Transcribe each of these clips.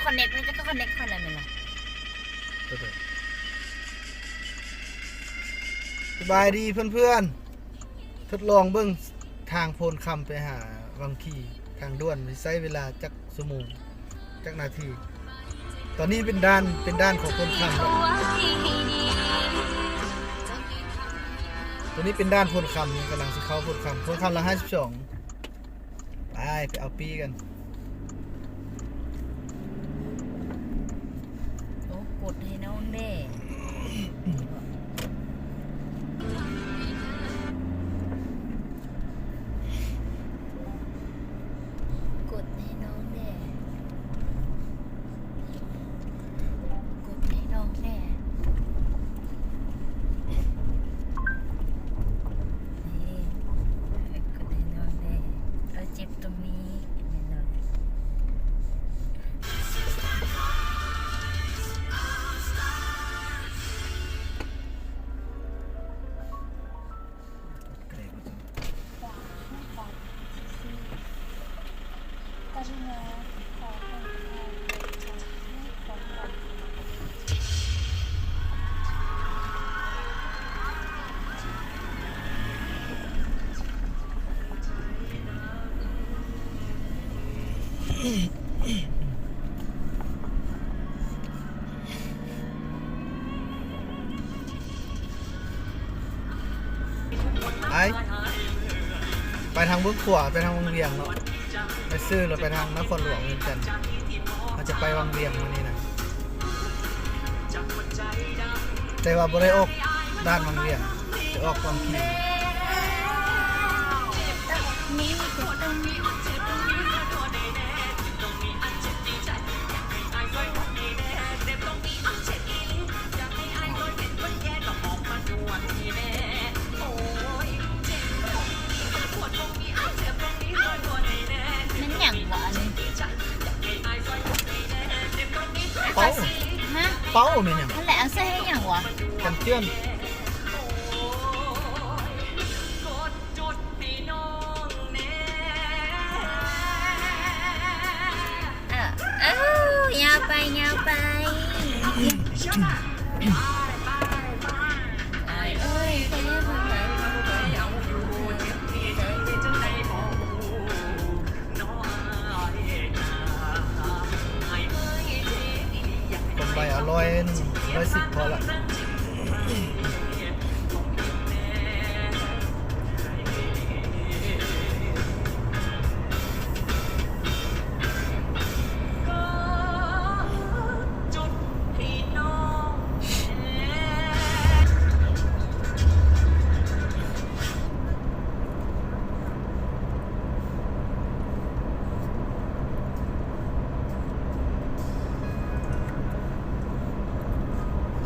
ຄອນເນັກ ມັນຈະຄອນເນັກຂ້ອຍແລ້ວແມ່ນບໍ່? ສະບາຍດີເພື່ອນໆ ທົດລອງເບິ່ງທາງໂພນຄຳໄປຫາວັງຄີ ທາງດ່ວນ ຊິໃຊ້ເວລາຈັກຊົ່ວໂມງ ຈັກນາທີ. ຕອນນີ້ເປັນດ່ານ ເປັນດ່ານຂອງໂພນຄຳແລ້ວ. ຕົວນີ້ເປັນດ່ານໂພນຄຳ ກຳລັງຊິເຂົ້າໂພນຄຳ ໂພນຄຳລະຫ້າສິບສອງ. ໄປ ໄປເອົາປີ້ກັນ. ໂອ້ ກົດໃຫ້ນ້ອງແດ່ ກົດໃຫ້ນ້ອງແດ່. ກົດໃຫ້ນ້ອງແດ່ ນີ້ ກົດໃຫ້ນ້ອງແດ່. ເອີ ເຈັບຕົງນີ້ ກົດໃຫ້ນ້ອງ. ໄປ ໄປທາງເບື້ອງຂວາ ໄປທາງວັງວຽງເນາະ ໄປຊື່ແລ້ວໄປທາງນະຄອນຫຼວງວຽງຈັນ. ເຮົາຈະໄປວັງວຽງມື້ນີ້ນະ ແຕ່ວ່າບໍ່ໄດ້ອອກດ່ານວັງວຽງ ຈະອອກວັງຄີ. ແມ່ນຫຍັງວະອັນນີ້? ເປົາ ຮະ? ເປົາແມ່ນຫຍັງ? ຫັ້ນແຫຼະ ເອົາໃສ່ເຮັດຫຍັງວະ? ກັນເຈື່ອນ. ເອີ ເອີ ຍາວໄປ ຍາວໄປ. ຄວາມໄວເອົາຮ້ອຍໜຶ່ງ ຮ້ອຍສິບພໍລະ.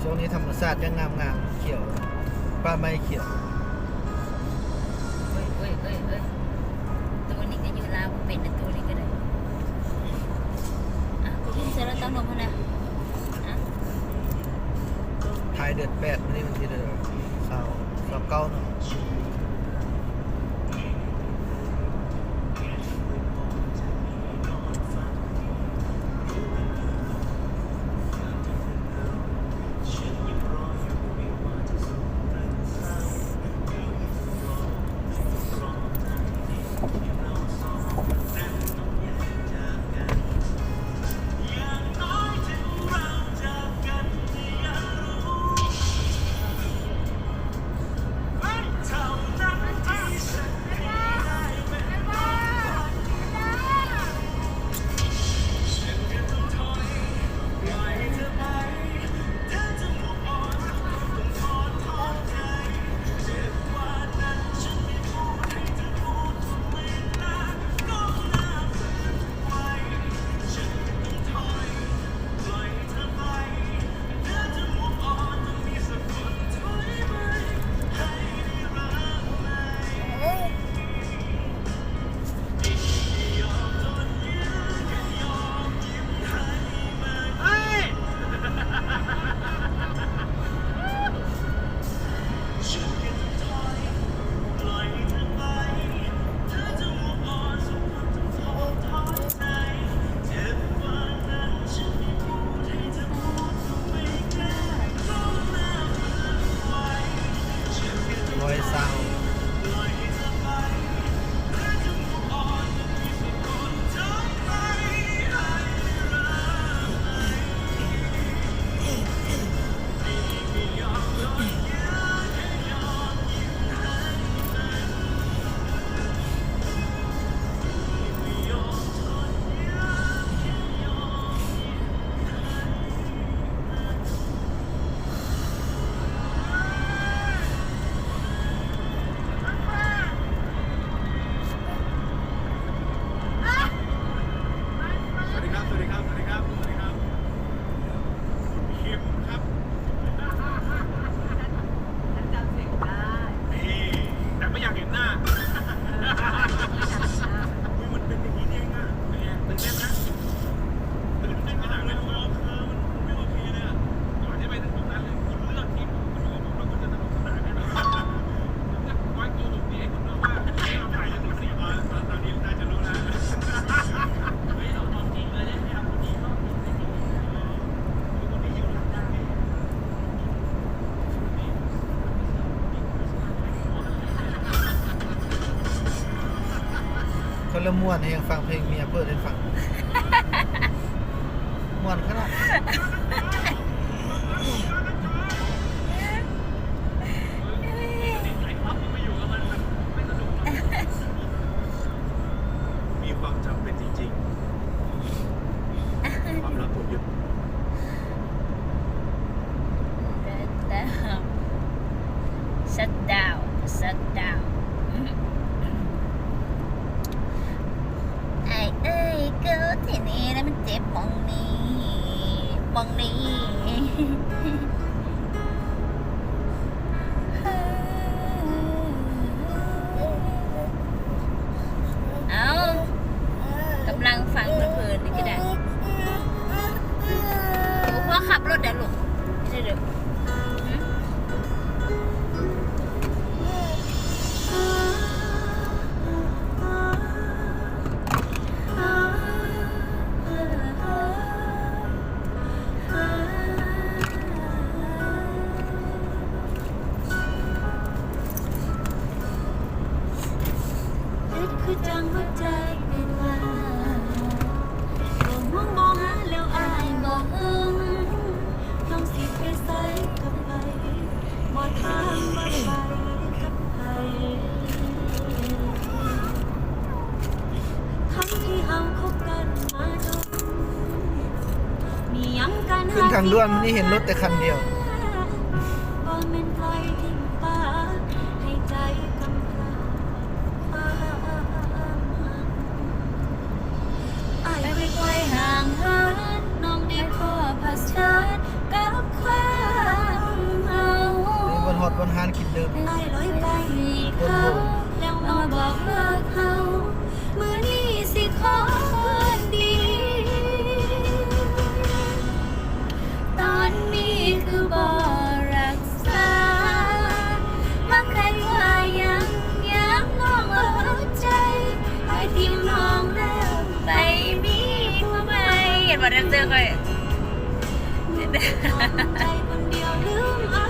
ຊ່ວງນີ້ທຳມະຊາດຍັງງາມໆ ຂຽວ ປ່າໄມ້ຂຽວ. ໂອ້ຍ ໂອ້ຍ ໂອ້ຍ ໂອ້ຍ ໂຕນີ້ກໍຢູ່ລາວບໍ່ເປັນນະ ໂຕນີ້ກໍໄດ້. ອ່ະ ໃສ່ລົດເຕົ້ານົມຫັ້ນນະ. ອ່ະ ທ້າຍເດືອນແປດ ມື້ນີ້ວັນທີເທົ່າໃດ? ຊາວ ຊາວເກົ້າເນາະ. ເອີ ລະມ່ວນແຮງ ຟັງເພງເມຍເປີດໃຫ້ຟັງ ມ່ວນຂະໜາດ. ມີความจำเป็นจริงๆ ความรักผมหยุด shut down shut down ອ້າຍເອີຍ ເກີບທີ່ນີ້ແລ້ວມັນເຈັບໝ່ອງນີ້ ໝ່ອງນີ້. ເອົ້າ ກຳລັງຟັງເພີນໆ ນີ້ກໍໄດ້. ໂອ້ ພໍ່ຂັບລົດໄດ້ລູກ ເຮັດໄດ້ເດີ້. ຄິດຄືຈັ່ງຫົວໃຈເປັນລາວ ບໍ່ຫວງບໍ່ຫາແລ້ວອ້າຍບໍ່ເອີ່ງ ນ້ອງຊິໄປໃສກັບໃຜ ບໍ່ຖາມວ່າໄປກັບໃຜ ທັງທີ່ເຮົາຄົບກັນມາດົນ ມີຫຍັງກັນ ຂຶ້ນທາງດ່ວນນີ້ເຫັນລົດແຕ່ຄັນດຽວ ບໍ່ແມ່ນປ່ອຍຖິ້ມປາ ໃຫ້ໃຈກຳພາ ຄວາມຮັກ ອ້າຍຄ່ອຍໆຫ່າງເຫີນ ນ້ອງໄດ້ພໍຜະເຊີນກັບຄວາມເຫງົາ ນີ້ບໍ່ຮອດບ່ອນຮ້ານກິນເດີ ອ້າຍລອຍໄປມີເຂົາ ແລ້ວມາບອກເລີກເຮົາ ມື້ນີ້ຊິຂໍຄືນດີ ຕອນມີຄືບໍ່ຮັກ ສາ ມາໄຂວ່າຍັງ ຍາມນ້ອງເອົາໃຈ ໄປຖິ້ມນ້ອງແລ້ວ ໄປມີຜູ້ໃໝ່. ເຫັນບໍ່ແດນເຊີຂ້ອຍ ໃຈຄົນດຽວລືມອ້າຍ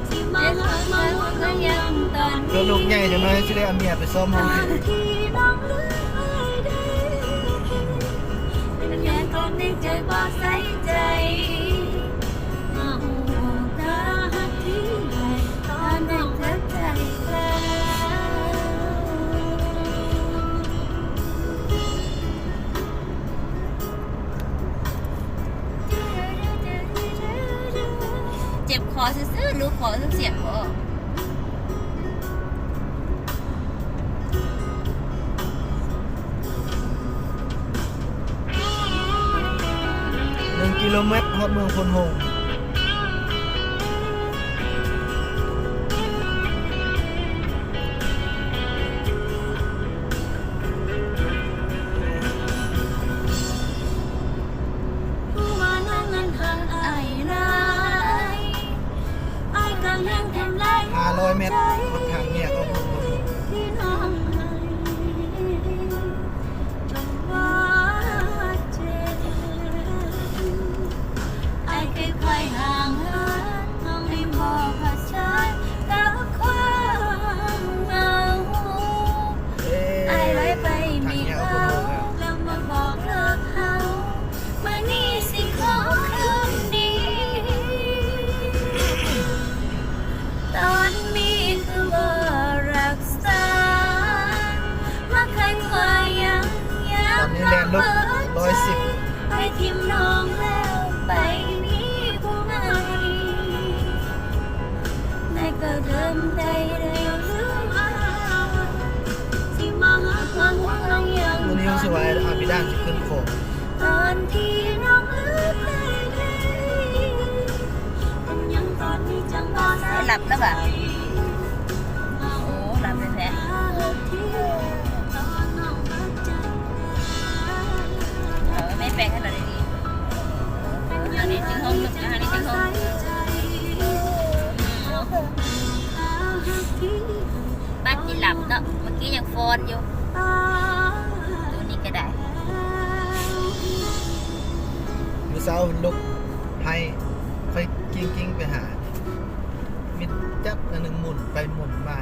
ຊິມາຮັກມາຫວງເຮົາຍາມຕອນນີ້ ເພື່ອລູກໃຫຍ່ຈັກໜ້ອຍ ຊິໄດ້ເອົາເມຍໄປຊ້ອມຮ້ອງເພງ ຕອນທີ່ນ້ອງລືມອ້າຍໄດ້ ເປັນຫຍັງຕອນໃນໃຈບໍ່ໃສ່ໃຈ ເຈັບຄໍຊື່ໆ ລູກຄໍເສຍງບໍ່ອອກ. ໜຶ່ງກິໂລແມັດ ຮອດເມືອງໂພນໂຮງ. ຮູ້ວ່ານ້ອງນັ້ນຮັກອ້າຍຫຼາຍ ອ້າຍກໍຍັງແຖມຫຼາຍຫົວໃຈ ຫ້າຮ້ອຍແມັດ ຮອດທາງແຍກອອກ ທີ່ນ້ອງໃຫ້ ຈົນວ່າເຈັບ ອ້າຍຄ່ອຍໆຫ່າງເຫີນ ນ້ອງໄດ້ພໍຜະເຊີນກັບຄວາມເຫງົາ ອ້າຍໄດ້ໄປມີເຂົາ ແລ້ວມາບອກເລີກເຮົາ ມື້ນີ້ຊິຂໍຄືນດີ ຕອນມີຄືບໍ່ຮັກສາ ມາໄຂວ່າຍັງ ຍາມນ້ອງເປີດໃຈ ໄປຖິ້ມນ້ອງແລ້ວ ໄປມີຜູ້ໃໝ່ ໃນກະເດີມໃຈດຽວລືມອ້າຍ ຊິມາຮັກມາຫວງເຮົາຍາມຕອນນີ້ ຮູ້ສຶກວ່າອາບິດາຊິຂຶ້ນຄອງ ຕອນທີ່ນ້ອງເລີກໄປໄດ້ ເປັນຫຍັງຕອນນີ້ຈັ່ງບໍ່ໃສ່ໃຈ ຫຼັບແລ້ວຫວາ? ໂອ້ ຫຼັບແທ້ໆ ເອີ ແມ່ແປງໃຫ້ລາວດີໆ ອັນນີ້ຈຶ່ງຫົ່ມລູກ ອັນນີ້ຈຶ່ງຫົ່ມ ອືມ ປາດຊິຫຼັບເນາະ ເມື່ອກີ້ຍັງຟ້ອນຢູ່ ໂຕນີ້ກໍໄດ້ ມື້ເຊົ້າລຸກໄຫ້ ຄ່ອຍກິ້ງໆໄປຫາ ມິດຈັບອັນໜຶ່ງໝູນໄປໝູນມາ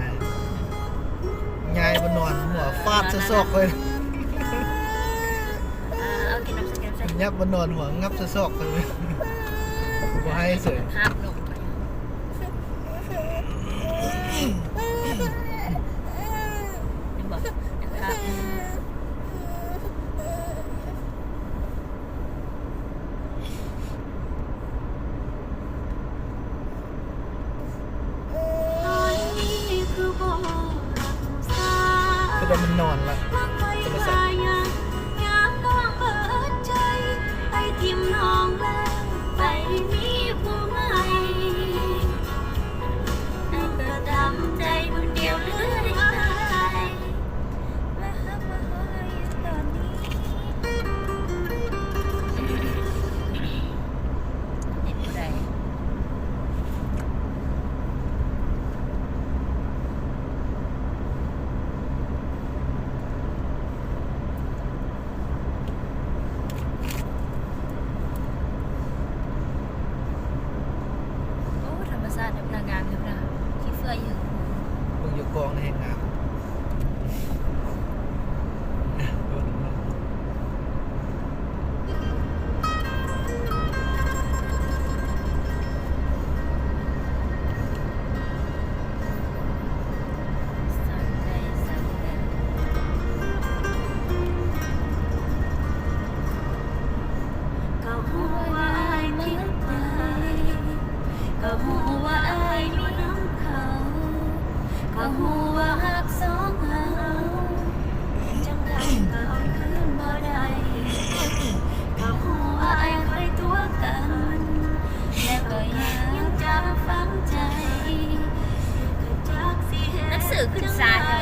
ເ ຍາຍບໍ່ນອນ ຫົວຟາດໃສ່ຊອກຂ້ອຍ ເອົາກິນນ້ຳໃສ່ ກິນນ້ຳໃສ່ ຫຍັບບໍ່ນອນ ຫົວງັບໃສ່ຊອກຂ້ອຍ ບໍ່ໃຫ້ເສີຍ ຄາບລົງໄປ ເຫັນບໍ່ ຄາບ. ຄືວ່າມັນນອນລະ ໂທລະສັບ. ໂອ້ ທຳມະຊາດແບບງາມຢູ່ນະ ຂີ້ເຝື້ອຍຢູ່ ເບິ່ງຢູ່ກອງແຮ່ງງາມ. ໜັງສືຂຶ້ນຊ້າແທ້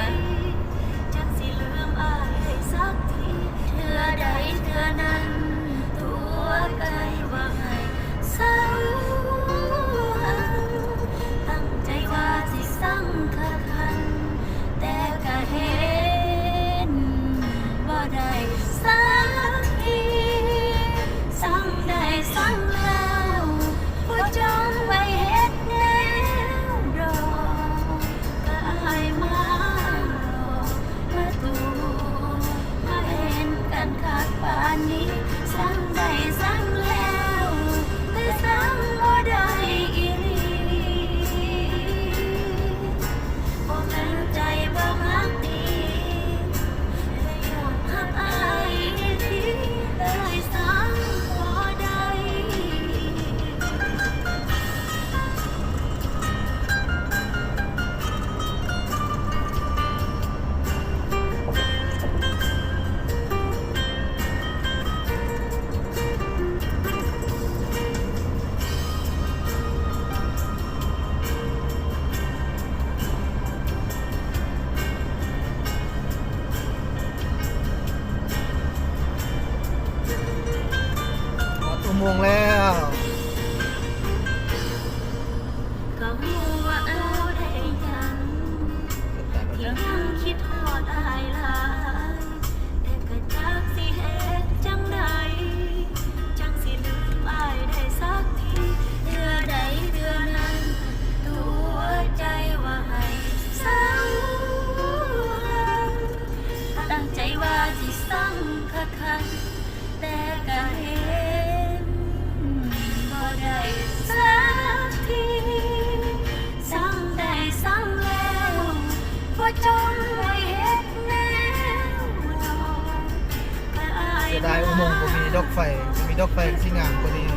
ຮອດອຸໂມງແລ້ວ. ຕັ້ງໃຈວ່າຊິສັງຄັກໆ ແຕ່ກະເຫັນບໍ່ໄດ້ສັກທີ ສັງໄດ້ສັງແລ້ວ ບໍ່ຈົ່ງໄວ້ເຮັດແນວດອກ ເສຍດາຍອຸໂມງບໍ່ມີດອກໄຟ ມີດອກໄຟມັນຊິງາມກວ່ານີ້.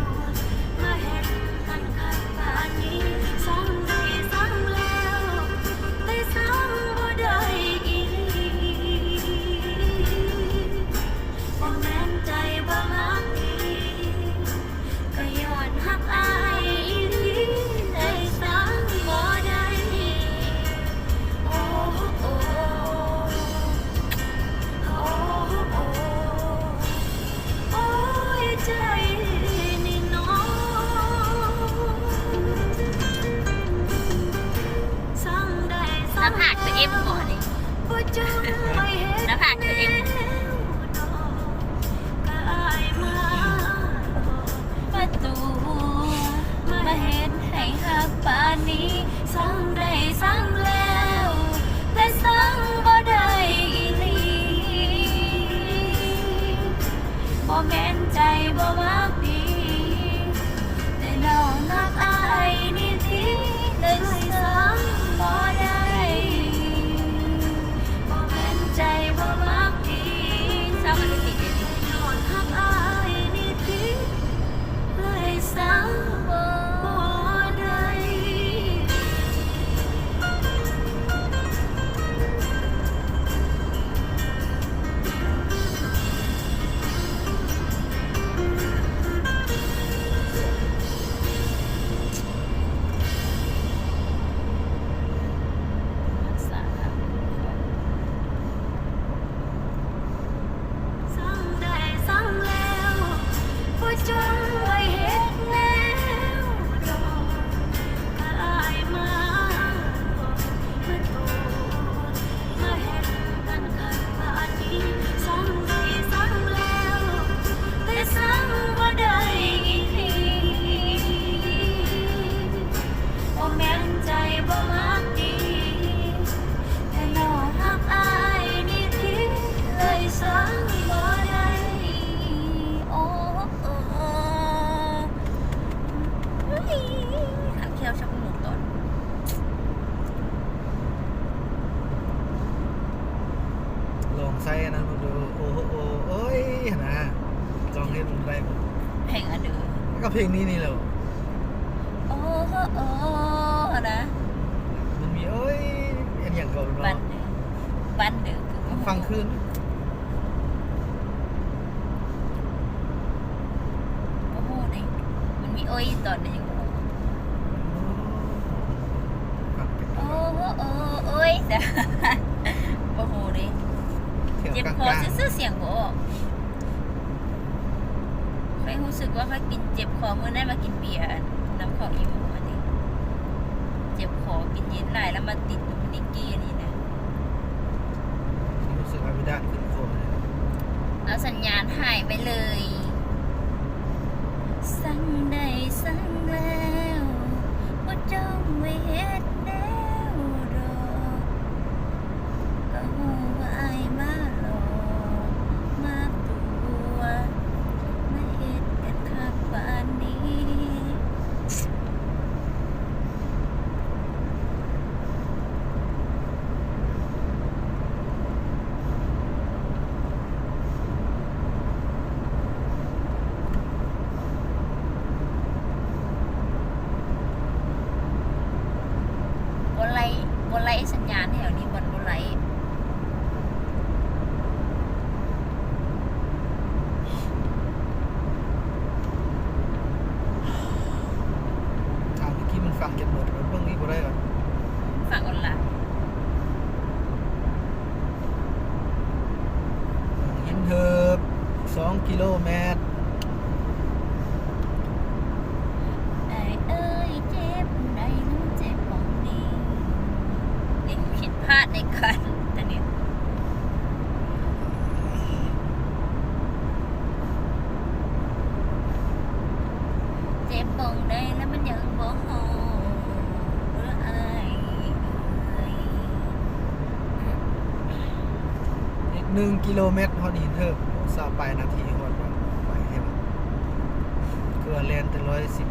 ໜ້າຜາກຄືເອັມບໍ່ນີ້? ໜ້າຜາກຄືເອັມ. ປະຕູມາເຮັດໃຫ້ຮັກປານນີ້ ສັງໄດ້ສັງແລ້ວ ແຕ່ສັງບໍ່ໄ ບໍ່ມັກດີ ແຕ່ນ້ອງຮັກອ້າຍນີ້ຕິ ເລີຍສັ່ງບໍ່ໄດ້ ບໍ່ແມ່ນໃຈບໍ່ມັກດີ ສາມາດຕິດໄດ້ ນ້ອງຮັກອ້າຍນີ້ຕິ ເລີຍສັ່ງບໍ່ໄດ້. ສັ່ງໄດ້ສັ່ງແລ້ວ ບໍ່ຈົ່ງໄວ້ເຮັດແນວດອກ ຖ້າອ້າຍມາບອກ ມາໂຕ ມາເຮັດກັນຄັກປານນີ້ ສັ່ງໄດ້ສັ່ງແລ້ວ ແຕ່ສັ່ງບໍ່ໄດ້ອີ່ຫຼີ ບໍ່ແມ່ນໃຈບໍ່ມັກດີ ແຕ່ນ້ອງຮັກອ້າຍນີ້ຕິ ເລີຍສັ່ງບໍ່ໄດ້. ໂອ້ ໂອ້ ໂອ້ຍ ຄັນແຂ້ວຊັກໝູຕອນ ລອງໃສ່ອັນນັ້ນເບິ່ງດູ ໂອ້ໂຫ ໂອ້ຍ ຫັ້ນນະ ລອງເຮັດເບິ່ງໄດ້ບໍ່? ເພງອັນເດີ ແລ້ວກໍເພງນີ້ນີ້ແຫຼະ ໂອ້ໂຫ ໂອ້ ຫັ້ນນະ ມັນມີ ໂອ້ຍ ອັນຫຍັງກໍບໍ່ ບັນເດີ ບັນເດີ ຟັງຄືນ. ບໍ່ຮູ້ເດ້ ມັນມີໂອ້ຍຕອນໃດຍັງບໍ່ຮູ້ ໂອ້ໂຫ ໂອ້ ໂອ້ຍ ບໍ່ຮູ້ເດ້ ເຈັບຄໍຊື່ໆ ສຽງບໍ່ອອກ. ຂ້ອຍຮູ້ສຶກວ່າຂ້ອຍກິນເຈັບຄໍ ມື້ນັ້ນມາກິນເບຍນຳເຂົາອີ່ໝູຫັ້ນເດ້ ເຈັບຄໍ ກິນເຢັນຫຼາຍ ແລ້ວມາຕິດຢູ່ນິກກີ້ອັນນີ້ນະ. ຮູ້ສຶກວ່າເວດານຂຶ້ນໂຄນເລີຍ ເອົາສັນຍານຫາຍໄປເລີຍ ສັ່ງໄດ້ສັ່ງແລ້ວ ບໍ່ຈ້ອງໄວ້ເຮັດແນວດອກ ກໍຮູ້ວ່າອ້າຍມາຫຼອກ ມາຕົວະ ມາເຮັດກັນຄັກປານນີ້. ບໍ່ໄລ່ ບໍ່ໄລ່ສັນຍານແຖວນີ້ ມັນບໍ່ໄລ່. ຖາມເມື່ອກີ້ມັນຝັງຈົນໝົດແລ້ວ ເບິ່ງອີກບໍ່ໄດ້ຫວາ? ຝັງອອນລາຍ. ຫີນເຫີບ ສອງກິໂລແມັດ. ອ້າຍເອີຍ ເຈັບໃດ ເຈັບບ່ອນນີ້ ເດັກຜິດພາດໃນການ ຕອນນີ້ ເຈັບບ່ອນໃດ ແລ້ວມັນຍັງບໍ່ຮອດ ເອີ ອ້າຍເອີຍ. ອີກໜຶ່ງກິໂລແມັດຮອດຫີນເຫີບ ຊາວປາຍນາທີຮອດແລ້ວ ໄວແທ້ຫວາ ຄືວ່າແລ່ນແຕ່ຮ້ອຍສິບ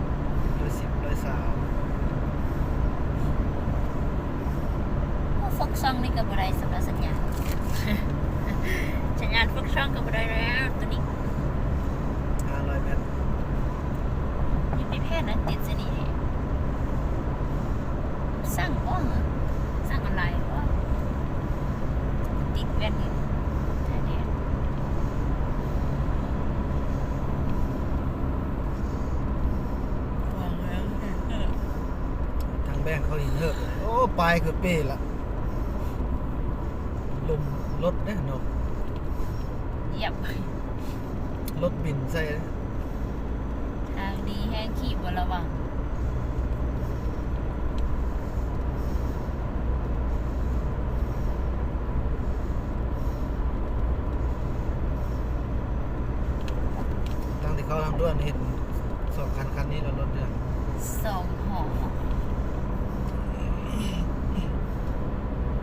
ຮ້ອຍສິບ ຮ້ອຍຊາວ. ໂອ້ ຟອກຊອງນີ້ກໍບໍ່ໄດ້ສຳລັບສັນຍານ ສັນຍານຟອກຊອງກໍບໍ່ໄດ້ແລ້ວ ໂຕນີ້ ຫ້າຮ້ອຍແມັດ. ຢູ່ໃນແຜນນັ້ນຕິດຊະນີ້ ສັ່ງບໍ່ ສັ່ງອອນລາຍບໍ່ ຕິດແວ່ນນີ້ ທາງແບ່ງເຂົາຫີນເຫີບ ໂອ້ ປາຍຄືເປ້ລະ ລົມລົດເດ້ເນາະ ຢຽບ ລົດບິນໃສ່ ທາງດີແຮງ ຂີ່ບໍ່ລະວັງ. ຕັ້ງແຕ່ເຂົ້າທາງດ່ວນເຫັນສອງຄັນ ຄັນນີ້ລະລົດເດືອນ ສອງຫໍ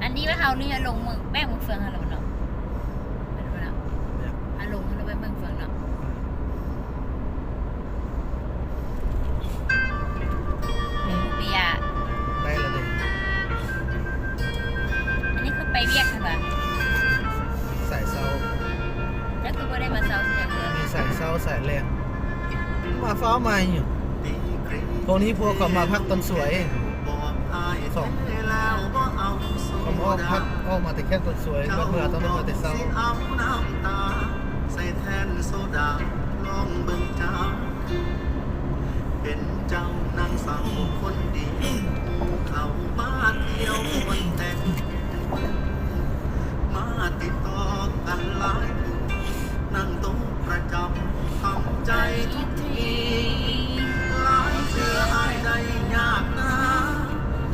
ອັນນີ້ວ່າເຮົານີ້ລົງເມືອງ ແບກເມືອງເຟືອງຫັ້ນລະເນາະ ແມ່ນບໍ່ເນາະ ເຮົາລົງຫັ້ນລະ ໄປເມືອງເຟືອງເນາະ ອືມ. ຟ້າໃໝ່ຢູ່ ພວກນີ້ພວກເຂົາມາພັກຕອນສວຍ ສອງ ເຂົາມາອອກພັກ ອອກມາແຕ່ແຄມຕອນສວຍ ບັດເມື່ອຕ້ອງມາແຕ່ເຊົ້າ. ເປັນເຈົ້ານາງສາວຄົນດີ ເຂົາມາທ່ຽວມ່ວນແຕ່ງ ມາຕິດຕໍ່ກັນຫຼາຍມື້ ນັ່ງໂຕະປະຈຳທຳໃຈທຸກທີ ຫຼາຍເທື່ອອ້າຍໄດ້ຍາກນາ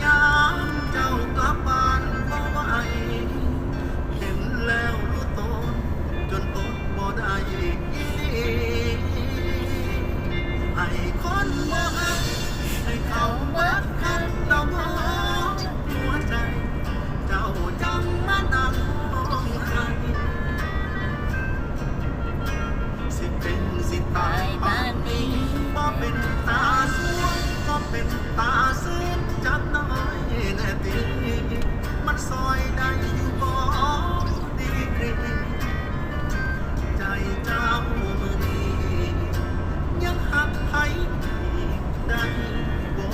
ຍາມເຈົ້າກັບບ້ານບໍ່ໄຫວ ເຫັນແລ້ວຮູ້ໂຕນ ຈົນອົດບໍ່ໄດ້ອີ່ຫຼີ ໃຫ້ຄົນບໍ່ຮັກ ໃຫ້ເຂົາເບິດຄັກລະບໍ່ ຫົວໃຈ ເຈົ້າຈັ່ງມານັ່ງຮ້ອງໄຫ້ ຊິເປັນຊິຕາຍປານນີ້ ບໍ່ເປັນຕາຊວນ ບໍ່ເປັນຕາຊື່ນຈັກໜ້ອຍແນ່ຕິ ມັນຊ່ອຍໄດ້ຢູ່ບໍ່ດີກຣີ ໃຈເຈົ້າມື້ນີ້ ຍັງຮັກໃຜອີກໄດ້ບໍ່?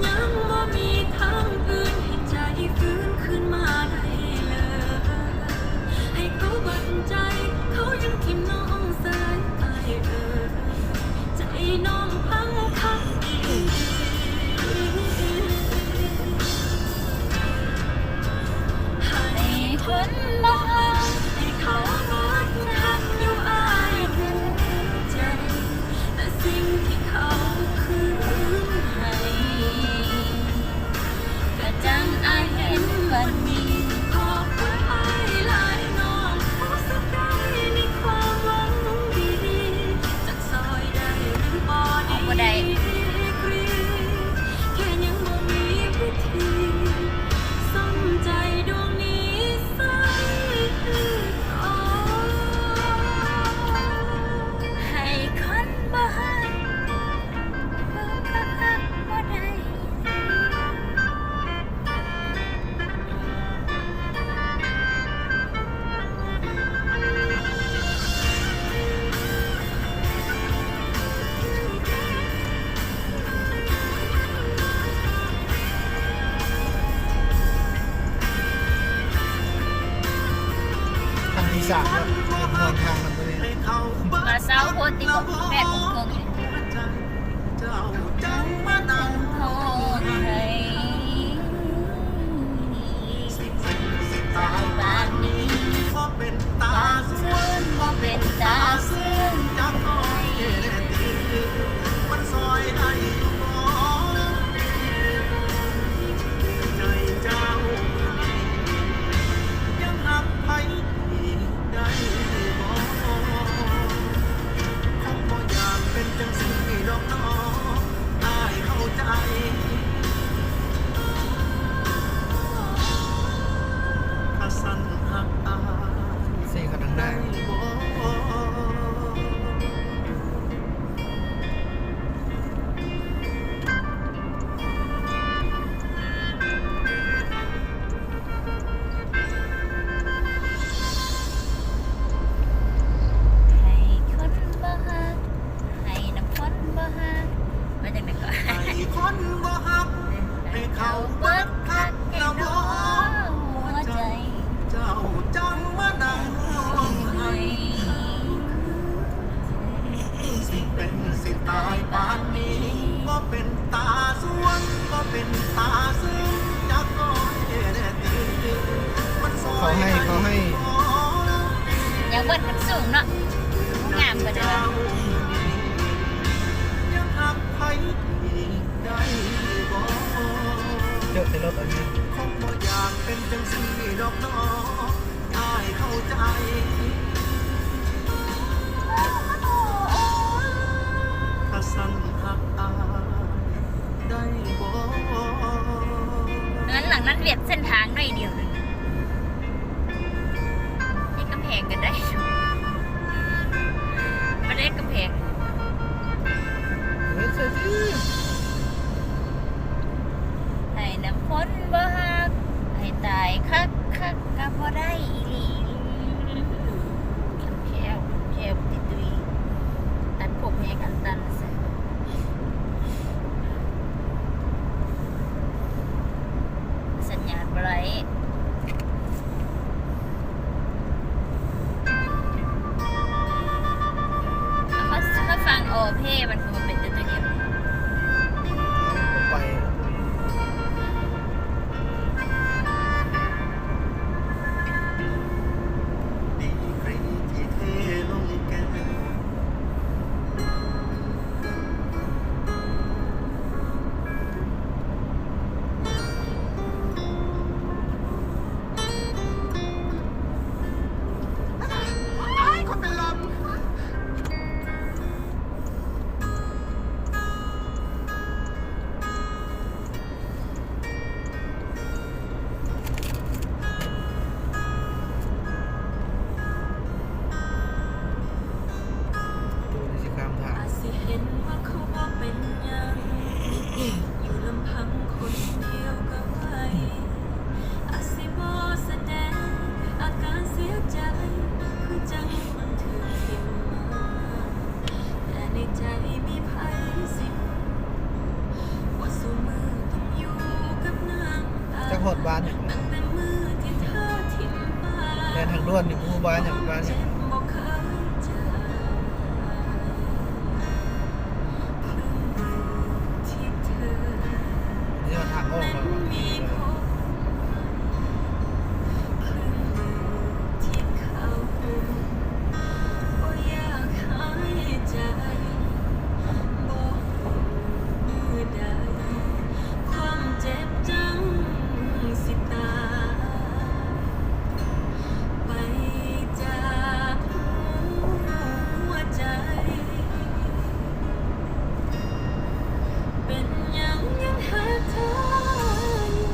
ຍັງບໍ່ມີທາງອື່ນໃຫ້ໃຈຟື້ນຄືນມາໄດ້ເລີຍ ໃຫ້ເຂົາບັດໃຈ ເຂົາຍັງຖິ້ມນ້ອງສາຍອ້າຍເອີຍ ໃຈນ້ອງພັງຄັກອີ່ຫຼີ ໃຫ້ຄົນມາຮັກ ໃຫ້ເຂົາມາຄັກຢູ່ອ້າຍຫົວໃຈ ແຕ່ສິ່ງທີ່ເຂົາຄືນໃຫ້ ກະຈັ່ງອ້າຍເຫັນວັນນີ້ ຂອບຄຸນອ້າຍຫຼາຍນ້ອງ ຮູ້ສຶກໄດ້ໃນຄວາມຫວັງດີ ຈັກຊ່ອຍໄດ້ຫຼືບໍ່ດີກຣີ ແຄ່ຍັງບໍ່ມີວິທີ ສົ່ງໃຈດວງນີ້ໃສ່ຕໍ່ ໃຫ້ຄົນບໍ່ຮັກ ເບິ່ງຄັກໆບໍ່ໄດ້. ຄັ້ງທີສາມແລ້ວ ເປັນຮອດທາງນຳຕົວນີ້ ມາເຊົ້າໂພດຕິບໍ່ ແປດໂມງເຄິ່ງນີ້. ເຈົ້າຈັ່ງມານັ່ງຮ້ອງໄຫ້ ຊິເປັນຊິຕາຍປານນີ້ ບໍ່ເປັນຕາຊວນ ບໍ່ເປັນຕາຊື່ນຈັກໜ້ອຍແນ່ຕິ ມັນຊ່ອຍໄດ້ຢູ່ບໍ່? ໃຈເຈົ້ານີ້ ຍັງຮັກໃຜອີກໄດ້ບໍ່? ຄົງບໍ່ຢາກເປັນຈັ່ງຊີ້ດອກນ້ອງ ອ້າຍເຂົ້າໃຈ ຖ້າຊັ້ນຮັກອ້າຍ ຊີ້ເຂົາດັງໄດ້ ໄດ້ບໍ່? ໃຫ້ຄົນບໍ່ຮັກ ໃຫ້ນຳຄົນບໍ່ຮັກ ວ່າຈັ່ງໃດກໍ ໃຫ້ຄົນບໍ່ຮັກ ໃຫ້ເຂົາເບິດຄັກແນ່ນອນຫົວໃຈ ເຈົ້າຈັ່ງມານັ່ງຮ້ອງໄຫ້ ຊິເປັນຊິຕາຍປານນີ້ ບໍ່ເປັນຕາຊວນ ບໍ່ເປັນຕາຊຶມຈັກໜ້ອຍແນ່ຕິ ມັນຊ່ອຍ ເຂົາໃຫ້ ເຂົາໃຫ້ ຍັງເບິດມັນສູງເນາະ ງາມປານໃດວະ? ຍັງຮັກໃຜອີກໄດ້ບໍ່? ເຈີແຕ່ລົດອັນນີ້ ຄົງບໍ່ຢາກເປັນຈັ່ງຊີ້ດອກນ້ອງ ອ້າຍເຂົ້າໃຈ ຖ້າຊັ້ນຮັກອ້າຍໄດ້ບໍ່? ເຮືອນຫຼັງນັ້ນວຽດເສັ້ນທາງໜ້ອຍດຽວໜຶ່ງ ຕິດກຳແພງກໍໄດ້ ບໍ່ໄດ້ກຳແພງ ເຮັດໃສ່ຕິ ໃຫ້ນຳຄົນບໍ່ຮັກ ໃຫ້ຕາຍຄັກໆກໍບໍ່ໄດ້. ເພ ມັນຄືວ່າເປັນແຕ່ຕົວດຽວ. ໄປ ດີກຣີທີ່ເທລົງແກ້ວ. ອາດຊິເຫັນວ່າເຂົາບໍ່ເປັນຫຍັງ ຢູ່ລຳພັງຄົນດຽວກໍໄດ້ ອາດຊິບໍ່ສະແດງອາການເສຍໃຈ ຄືຈັ່ງຄົນຖືກຖິ້ມມາ ແຕ່ໃນໃຈມີໃຜຊິຮູ້ ວ່າຊຸມື້ຕ້ອງຢູ່ກັບນ້ຳຕາ ຈັກຮອດບ້ານຫຍັງແລ້ວ ຕັ້ງແຕ່ມື້ທີ່ເທຖິ້ມປາ ແລ່ນທາງດ່ວນນີ້ບໍ່ຮູ້ບ້ານຫຍັງ ບ້ານຫຍັງ ເຈັບບໍ່ເຄີຍຈາງ ຄືມື້ທີ່ເທີ ນີ້ທາງອອກແລ້ວ ຄືມື້ທີ່ເຂົາ ບໍ່ຢາກຫາຍໃຈ ບໍ່ຮູ້ມື້ໃດ ຄວາມເຈັບຈັ່ງຊິຕາຍ ໄປຈາກຫົວໃຈ. ເປັນຫຍັງຍັງຫາກເທຢູ່?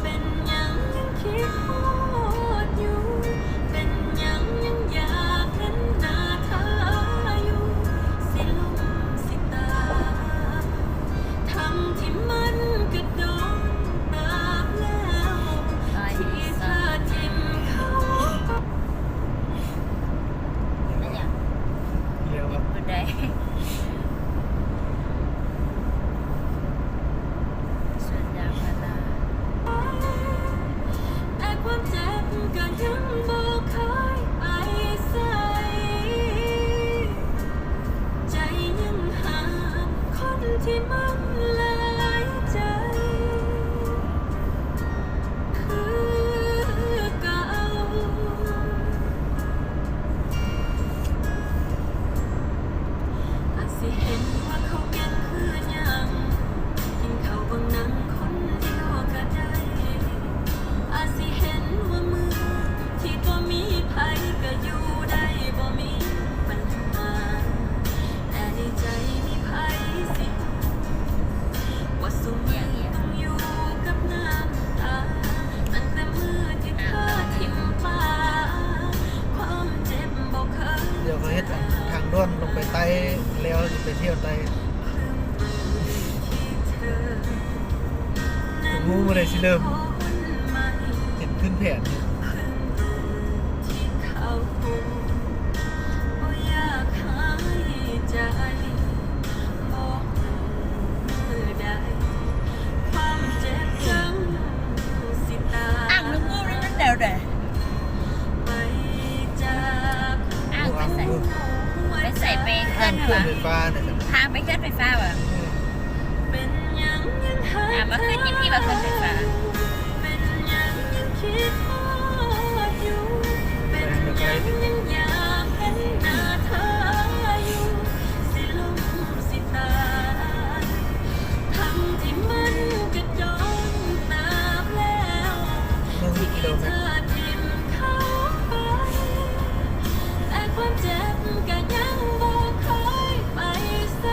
ເປັນຫຍັງຍັງຄິດຮອດຢູ່? ເປັນຫຍັງຍັງຢາກເຫັນໜ້າເທຢູ່? ຊິລົ້ມຊິຕາຍ ທັງທີ່ມັນກະດົນເຕີບແລ້ວ ທີ່ເທຖິ້ມເຂົາ. ອັນຫຍັງ? ເລີຍວ່າ ບໍ່ໄດ້ ສວນຢາງພາລາ ແຕ່ຄວາມເຈັບກໍຍັງບໍ່ເຄີຍໄປໃສ ໃຈຍັງຫາກຄົນທີ່ມັນຫຼາຍໃຈ ຄືເກົ່າ ອາດຊິເຫັນວ່າເຂົາເກັ່ງຄືຫຍັງ ກິນເຂົ້າເບິ່ງໜັງຄົນດຽວກໍໄດ້ ອາດຊິເຫັນວ່າມື້ທີ່ບໍ່ມີໃຜກໍຢູ່ໄດ້ ບໍ່ມີບັນຫາ ແຕ່ໃນໃຈມີໃຜຊິຮູ້ ວ່າຊຸມື້ຕ້ອງຢູ່ກັບນ້ຳຕາ ຕັ້ງແຕ່ມື້ທີ່ເທຖິ້ມປາ ຄວາມເຈັບບໍ່ເຄີຍ ດຽວເຂົາເຮັດທາງດ່ວນລົງໄປໃຕ້ແລ້ວ ຊິໄປທ່ຽວໃຕ້ ຄືມື້ທີ່ເທີ ບໍ່ຮູ້ມື້ໃດຊິເລີ່ມ ເຫັນຂຶ້ນແຜນຢູ່ ຄືມື້ທີ່ເຂົາ ບໍ່ຢາກຫາຍໃຈ ບໍ່ຮູ້ມື້ໃດ ຄວາມເຈັບຈັ່ງຊິຕາຍ ອ່າງນ້ຳງື່ມນີ້ມັນແນວໃດ? ໄປຈາກ ອ່າງໄປໃສ? ໄປໃສ? ໄປເຂື່ອນຫັ້ນຫວາ? ອ່າງເຂື່ອນໄຟຟ້ານະ ທາງໄປເຂື່ອນໄຟຟ້າຫວາ? ເປັນຫຍັງຍັງຫາ ອ່າ ມາຂຶ້ນຢູ່ພີ້ວ່າເຂື່ອນໄຟຟ້າ ເປັນຫຍັງຍັງຄິດຮອດຢູ່ ເປັນຫຍັງຍັງຢາກເຫັນໜ້າເທີຢູ່ ຊິລົ້ມຊິຕາຍ ທັງທີ່ມັນກະດົນເຕີບແລ້ວ ທີ່ເທຖິ້ມເຂົາໄປ ແຕ່ຄວາມເຈັບກະຍັງບໍ່ເຄີຍໄປໃສ.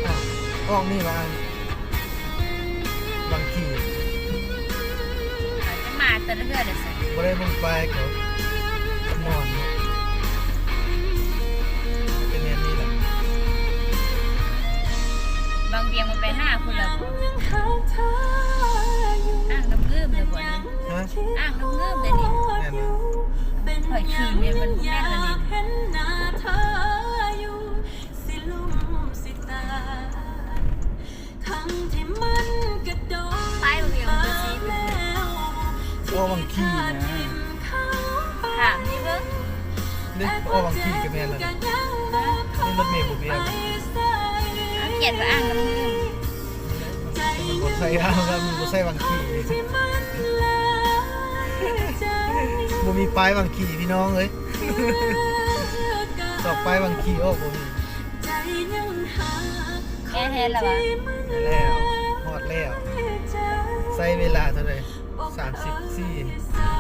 ອ່ະ ອອກນີ້ວ່າ ບາງທີ ມາແຕ່ລະເທື່ອເດ້ ບໍ່ໄດ້ເບິ່ງປ້າຍກໍນອນເນາະ ເປັນແນວນີ້ແຫຼະ ບາງວຽງມັນໄປໜ້າພຸ້ນລະ ອ່າງນ້ຳງື່ມເດ້ບໍ່ນີ້ ຮະ ອ່າງນ້ຳງື່ມເດ້ນີ້. ຂ້ອຍຄືແມ່ນມັນແມ່ນລະເດ. ປ້າຍບໍ່ມີ ມັນກໍຊີ້ໄປ ເວົ້າວັງຄີນະ. ຖາມນີ້ເບິ່ງ. ເດ້ ເວົ້າວັງຄີນກໍແມ່ນລະເດ. ຮະ? ນີ້ລົດເມບໍ່ປ່ຽນ. ເອົາຂຽນວ່າອ່າງນຳມຶງ. ມັນບໍ່ໃສ່ອ່າງນຳ ມັນບໍ່ໃສ່ວັງຄີນ. ບໍ່ມີປ້າຍວັງຄີນ ພີ່ນ້ອງເອີຍ. ຊອກປ້າຍວັງຄີນອອກບໍ່ມີ. ແອແທ້ລະວະ. ແລ້ວ ຮອດແລ້ວ. ໃຊ້ເວລາເທົ່າໃດ? ສາມສິບສີ່ ສາ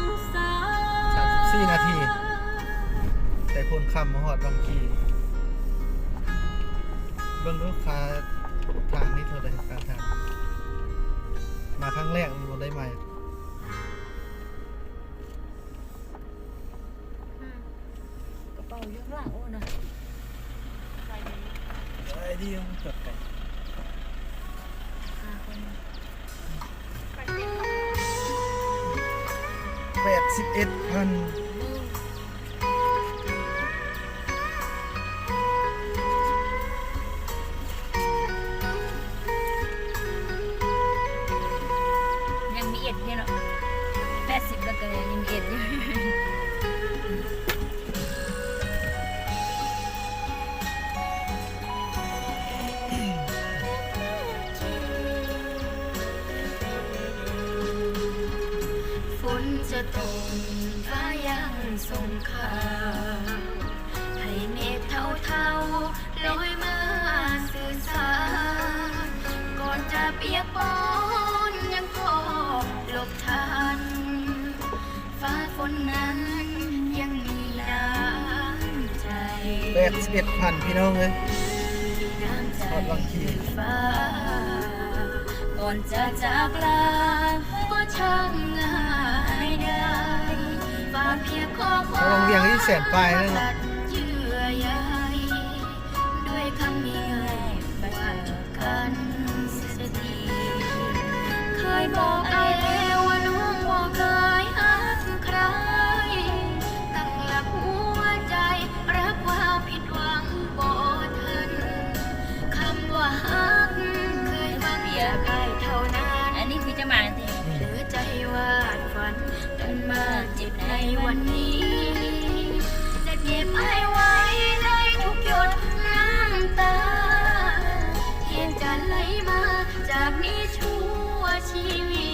ມສິບສີ່ນາທີ ແຕ່ໂພນຄ່ຳມາຮອດວັງຄີນ. ເບິ່ງດູຄ່າທາງນີ້ເທົ່າໃດ? ຄ່າທາງ ມາຄັ້ງແລກບໍ່ໄດ້ມາ. ອືມ ກະເປົາຢູ່ຂ້າງຫຼັງ. ໂອ້ ນະ ສະບາຍດີ ສະບາຍດີ. ແປດສິບເອັດພັນ. ຍັງມີເອັດຢູ່ເນາະ ແປດສິບແລ້ວກໍຍັງມີເອັດຢູ່. ຝົນຈະຕົກ ຟ້າຍັງສົ່ງຂ່າວ ໃຫ້ເມກເທົາໆ ລອຍມາສື່ສານ ກ່ອນຈະປຽກປອນ ຍັງພໍຫຼົບທັນ ຟ້າຝົນນັ້ນຍັງມີນ້ຳໃຈ. ແປດສິບເອັດພັນ ພີ່ນ້ອງເອີຍ. ຮອດວັງຄີນ. ກ່ອນຈະຈາກລາກໍຊ່າງງ່າຍດາຍ ຝາກພຽງຂໍ້ຄວາມ ແສນປາຍເນາະ ເຍື່ອໃຍ ດ້ວຍຄຳງ່າຍໆ ບາດເຈີກັນສະຕິ ເຄີຍບອກອ້າຍແລ້ວວ່ານ້ອງບໍ່ເຄີຍຮັກໃຄ ຕັ້ງຫຼັກຫົວໃຈ ຮັບວ່າຜິດຫວັງບໍ່ທັນ ຄຳວ່າຮັກເຄີຍຟັງຢາກອ້າຍເທົ່ານັ້ນ ອັນນີ້ຄືຈະມາຕິ ເຫຼືອໃຈວາດຝັນ ເກີດມາເຈັບໃນວັນນີ້ ຈະເກັບອ້າຍໄວ້ໃນທຸກຢົດນ້ຳຕາ ທີ່ຈະໄຫຼມາຈາກນີ້ຊົ່ວຊີວິ